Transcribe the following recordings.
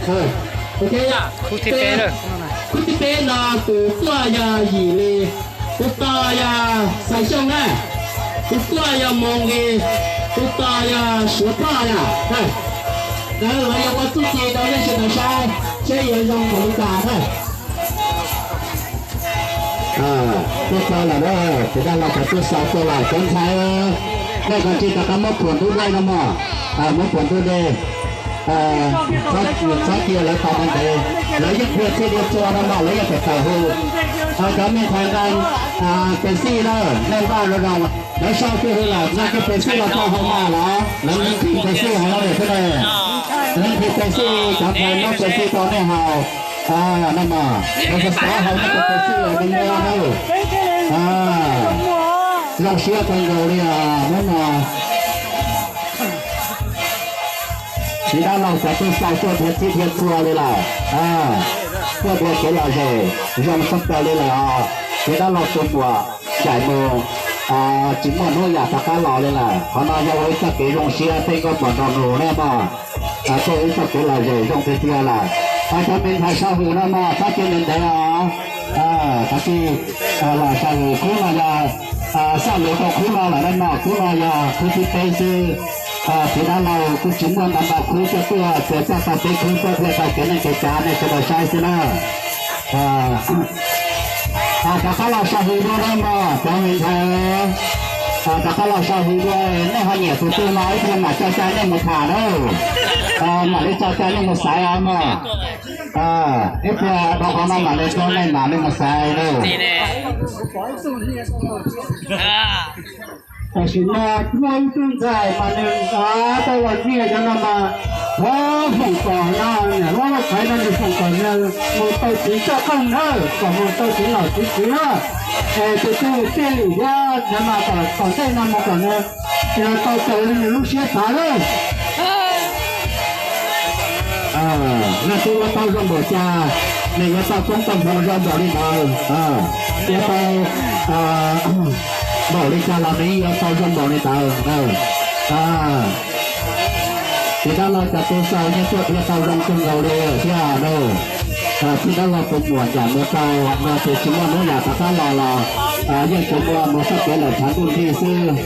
Khub thib peb no tus tuaj yog Yim Lis, tus tos yog Xais Xyooj na, tus tuaj yog Moos Nkis, tus tos yog Suav Thoj na. Lawv yuav ua txuj ci rau nej sawv daws saib seb yuav zoo npaum li cas na. Tuaj txog lawm na, ces dab laug cov tuaj xaus tuaj lawm cov ntxhais, nej kav tsij rov qab muab phuam ntub dej no mog, muab phuam ntub dej. Txhob cia lawv tos ntev, lawv yeej qhia txhij qhia txhua no mog, lawv yeej tawm tawm hu. Cov me ntxhais nqa pes xij na, nej nqa zoo zoo, lawv sau kiag hu lawm nqa kiag pes xij los rau hauv mas los lawv nqhis pes xij hauv thiab ne. Lawv nqhis pes xij, cov ntxhais muab pes xij rau nej haus. No mas lawv xav xav haus nej tus pes xij los nej muab na. Zoo siab kawg nkaus li os, hnub no txiv dab laug cov tuaj xaus tuaj dhia txhij dhia txhua li lawm, tuaj dhia kev lom zem zoo tshaj plaws li lawm os. Txiv dab laug tus muam ncaim mus, tsis muaj hnub yam rov qab los li lawm. Qhov no yog ua ib txoj kev zoo siab tej nkauj muam nraug nus na mog, tuaj ua ib txoj kev lom zem zoo tiag tiag lawm. Cov me ntxhais sau hwm no mog, txhob cia ntev ntev os. Kav tsij los sau hwm. Khub no yog xaj lus rau khub no lawm na mog, khub no yog khub thib peb xwb. Txiv dab laug kuj tsis muaj ntau ntau khub, tuaj tuaj txog tau peb khub, tuaj dhia tau kev neej kev tsav nej sawv daws saib xwb na. Rov qab los sau hwm dua na mog cov me ntxhais, rov qab los sau hwm dua, nej ho nyiam tus twg no ib pliag mam tso cai nej mus tham na, mam li tso cai nej mus xaiv os mog. Ib pliag dhau qhov no mam li tso nej mam li mus xaiv na. Tam sim no muaj ib tug ntxhais mas nws tau los nyiag cov no mas, thov foom kom no, niam hlob Vaj Khaiv no nws foom kom nws mus tau txiv txoj qeej na, kom mus tau txiv laus txiv kwv na. Es tus twg tiag li thiab no mas kom tom ntej no mus kom nws tau raws li nws lub siab xav lawm. Leej twg ua tau zoo npaum cas, nws yuav tau koob tau hmoov zoo npaum li ntawd, ua tau npaum li cas los nws yuav tau zoo npaum li ntawd. Ces dab laug cov tus xaus yeej tuaj dhia tau zoo kawg nkaus li thiab lauj. Txiv dab laug tus muam ncaim mus rau no ces tsis muaj hnub yam rov qab los los yeej tsuas mus txoj kev lawm tshav ntuj nrig xwb.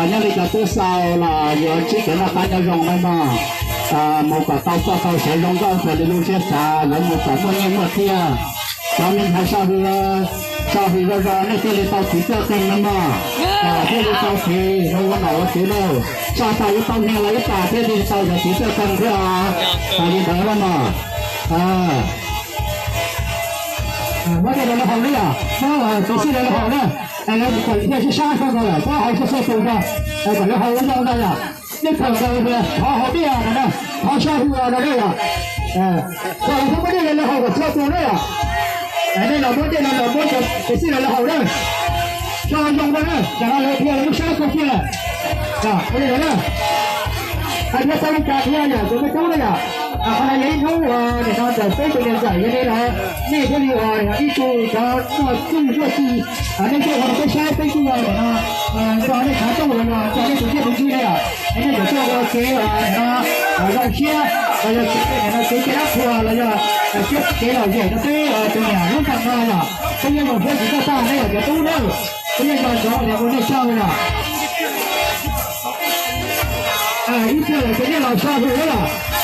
Nyob li cov tub xaus los yuav ntsib kev noj qab nyob zoo na mog. Mus kom tau poj tau sev zoo nkauj raws li lub siab xav, yuav mus kom muaj nyiaj muaj txiag. Cov me ntxhais sau hwm, sau hwm zoo zoo nej thiaj li tau txiv txoj qeej na mog. Thiaj li tau txiv zoo ua nom ua tswv lauj. Sau tau ib tau niag los ib tas thiaj li tau yog txiv txoj qeej thiab os. Hais li ntawd na mog. Muab tej no lawv haus na yom, muab tus xij no lawv haus na. Lawv kom thiaj sib sab xwb ko lawm, muab haus xwb xwb tus ko, kom lawv haus ua zoo ntag yom. Nej thaum ntawd thov haus dej no na, thov sau hwm no na yom. Kom lawv muab dej no lawv haus kom txhua tus na yom. Nej los muab dej no los muab tus xij no lawv haus na. Sau zoo no na, tsam no lawv dhia lawv lub sab kawg kiag lawm. Ua li ntawd na. Hais thiab tau li cas thiab yom, cov me tub na yom. Qhov no yog ib hnub uas nim no ntawm peb tus niam ntxawm yog li lawm, nej thiaj li uas ib tug cov muaj txuj muaj ci, nej thiaj ua rau peb saib peb txuj uas nim no nrog nej khav rooj los yog nrog nej tus txiaj tus ntsig na yom. Es nej yuav tuaj ua kev nim no zoo siab los yog kev nim no kev cai dab qhuas los yog siab kev lom zem rau peb tus niam lub nroog no yom. Peb yeej zoo siab tsis txawj tag nej yom cov tub na. Peb yeej nco ntsoov tias ua nej tsaug yom. Ib pliag lawm ces nej los so hwm na,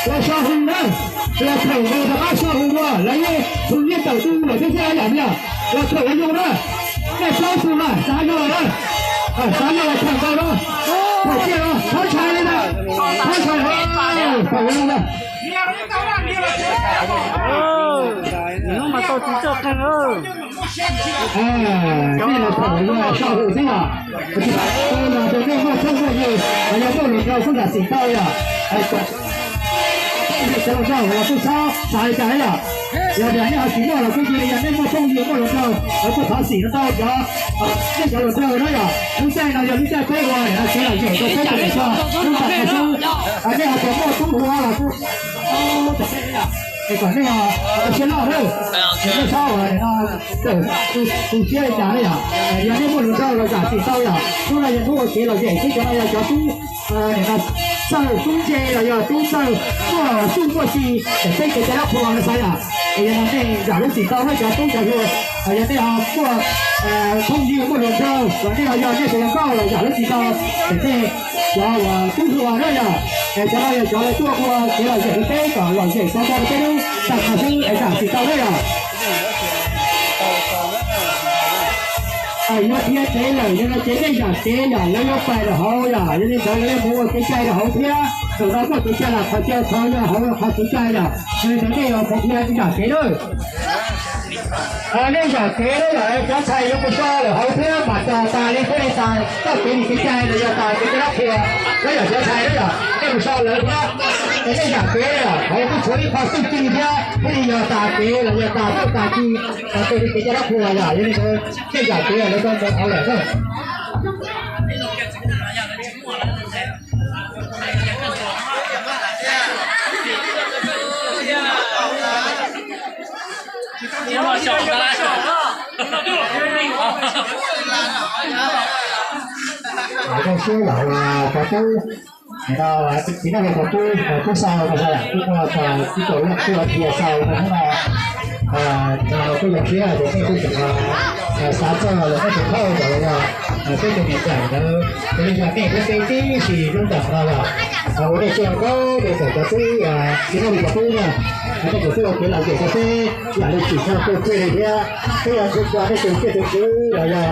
los so hwm na, los thaum ntawd rov qab so hwm dua, lawv yeej hwm yeej tawm tu lawm thiab thiab yom, los thaum zoo na, nej plaub tus na xav zoo na, xav zoo los thaum ntawd na, thaum kiag no thov tshais li na, thov tshais thaum zoo na. Nws mas tau txiv txoj qeej. Nej los thaum zoo so hwm xwb yom, tsis tas no rau nej muaj txheeb muaj yig, yog muaj hluas nraug kuj zam txim tau yom. Cov hluas nraug los kuj txhob xav li cas yom. Yog tias nej ho tsis muaj los kuj yog nej muaj phooj ywg muaj hluas nraug los kuj thov txim rau cov, nej cov hluas nraug na yom. Lub caij no yog lub caij peb ua kev lom zem rau peb tus niam toj lub nroog no xwb. Nej ho tias muaj tub hluas los kuj es kom nej siab loj na, nej txhob ua no, tu siab li cas na yom. Yog nej muaj hluas nraug los zam txim tau yom. Hnub no yog hnub ua kev lom zem xwb, cov no yog cov tub Txawj tub ntse los yog tub txawj muaj txuj muaj ci es peb kev cai dab qhuas no xav yom. Es yog no nej zam lub txim tau nej cov tub cov hluas, yog nej ho muaj phooj ywg muaj hluas nraug los nej ho yog nej tus hluas nkauj los zam lub txim tau es nej cov uas tub hluas na yom. Es cov no yog cov lawv tuaj ua kev lom zem rau peb kom lom zem tau rau peb lub tag kis xwb es zam txim tau na yom. Yuav dhia tsev lawm, yog no ces nej zam kev yom, lawv yuav pais lawm hauv yom, yog li ntawd lawv yuav mus ua kev cai rau hauv thiab. Thaum no muaj kev cai los qhov chaw qhov yog hauv qhov kev cai yom, yog li ntawd nej yuav mus dhia zam kev lawm. Nej zam kev lawm yom, cov ntxhais yuav mus so lawm hauv thiab mas tos tas li thiaj li tas txoj kev mus kev cai los yog tas kev cai dab qhuas. Lawv yog cov ntxhais lawm yom, nej mus so lawv thiab. Es nej zam kev lawm yom, hauv kuj tshuav ib qho txuj ci thiab, thiaj li yog tas kev los yog tas txoj tas ci, tas kev li kev cai dab qhuas yom, yog li ntawd nej zam kev lawm, lawv tau mus hauv lawm na. Zoo siab yom, cov tub, txiv neej cov tub, tub sau, tub sau, tub sau, tub sau, tub sau, tub sau, tub sau, tub sau, tub zoo siab ces nej kuj tseem xav txog los nej tus phauj los yog peb tus niam ntxawm ntawd, ces li yog nej peb tib si lub nram no los ua nej tsaug kawg li ntawm cov tub, txiv neej li cov tub na, nej kuj tuaj ua kev lom zem rau peb, yam li tsim nyog tuaj thiaj li thiab, peb yuav ntxub txog nej tus txiaj tus ntsig los yog